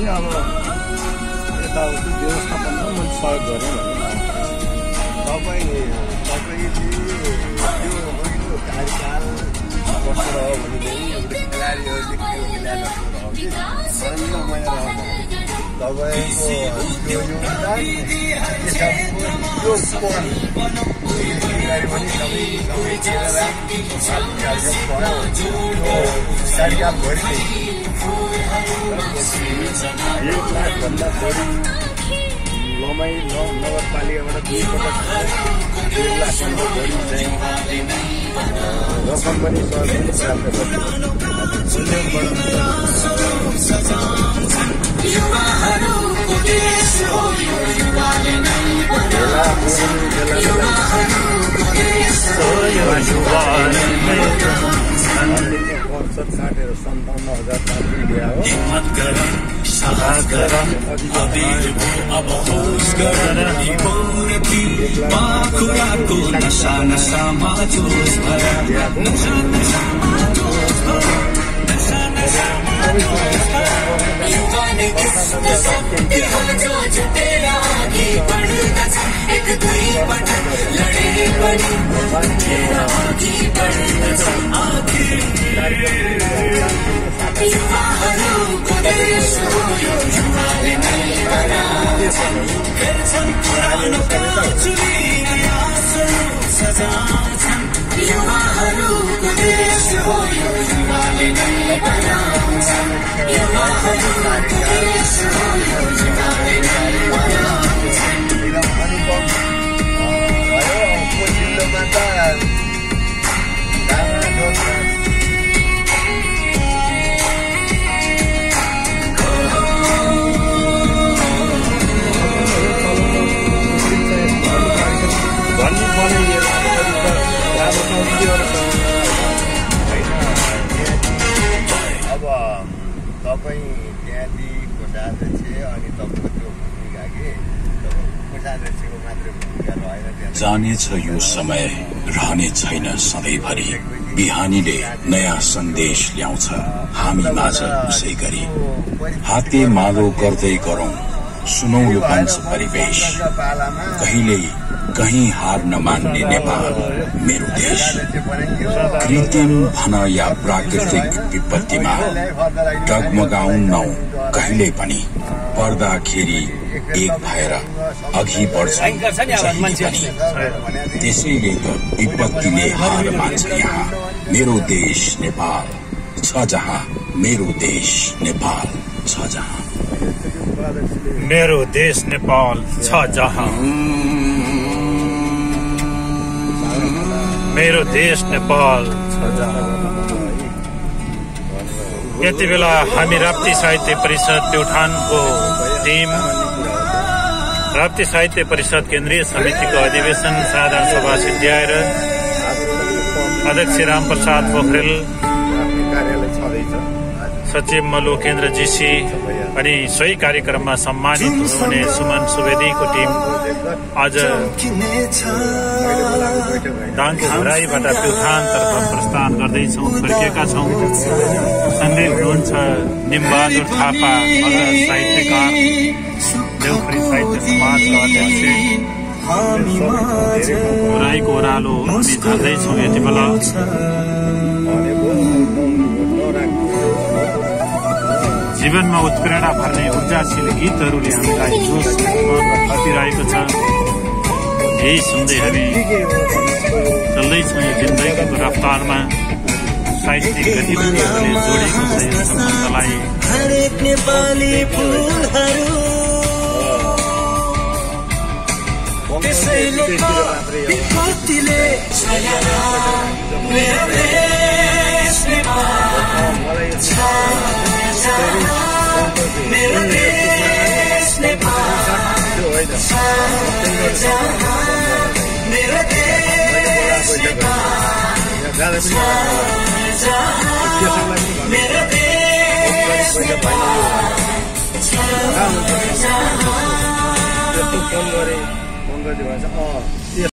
अब यताउति व्यवस्थापनमा मैले सहयोग गरेँ भने तपाईँले यो कार्यकाल कस्तो रह्यो भनेदेखि एउटा खेलाडीहरूले खेल तपाईँको यो योगदान कार्यकालभरि 1 लाखभन्दा बढी लमाई नगरपालिकाबाट 2 पटक 1 लाखभन्दा बढी चाहिँ रकम पनि प्राप्त साटेर 57,000 पार्टी दिया हो हिम्मत गर साहस गर अबीर अब होश गर निकोरती बाखुराको नशा नशामा जोश भरा नशा नशामा जोश भरा नशा नशामा जोश भरा युवा ने जो जुटेर आगे बढ्दछ एक दुई पटक लडे पनि आगे बढ्दछ आखिर युवाहरूको देश हो यो युवाले नै बनाउँछन् खेल्छन् पुरानो चुरी नयाँ स्वरूप सजाउँछन् युवाहरूको देश हो यो युवाले नै बनाउँछन् युवाहरूको देश हो यो युवाले नै बनाउँछन् जानेछ यो समय रहने छैन सधैँभरि बिहानीले नयाँ सन्देश ल्याउँछ हामी माझ उसै गरी हाते मालो गर्दै गरौं सुनौ यो पञ्च परिवेश कहिल्यै कहीं हार नमान्ने नेपाल मेरो देश कृत्रिम भन या प्राकृतिक विपत्तिमा डगमगाउनौ कहिल्यै पनि पर्दाखेरि एक भएर अघि बढ्छौं त्यसैले त विपत्तिले हार मान्छ यहाँ मेरो देश नेपाल छ जहाँ मेरो देश नेपाल छ जहाँ मेरो देश नेपाल छ जहाँ मेरो देश नेपाल छ जहाँ यति बेला हामी राप्ती साहित्य परिषद प्युठानको टिम राप्ती साहित्य परिषद केन्द्रीय समितिको अधिवेशन साधारण सभा सिद्ध्याएर अध्यक्ष रामप्रसाद पोखरेल सचिव मल्लोकेन्द्र जीसी अनि सोही कार्यक्रममा सम्मानित हुनुहुने सुमन सुवेदीको टिम आज दाङको घराईबाट प्युठानतर्फ प्रस्थान गर्दैछौँ फर्केका छौँ सँगै हुनुहुन्छ निमबहादुर थापा साहित्यकार देउखुरी साहित्य समाजका अध्यक्ष घराईको ओह्रालो हामी जाँदैछौँ यति बेला जीवनमा उत्प्रेरणा भर्ने ऊर्जाशील गीतहरूले हामीलाई जोश थपिरहेको छ यही सुन्दै हामी चल्दैछौँ यो जिन्दगीको रफ्तारमा साहित्यिक गतिविधिहरूले जोडेको छ यो सम्बन्धलाई हरेक नेपाली फुलहरू त्यसैले विपत्तिले मेरो देश नेपाल मेरो देश नेपाल मेरो देश नेपाल मेरो देश नेपाल फोन गरेँ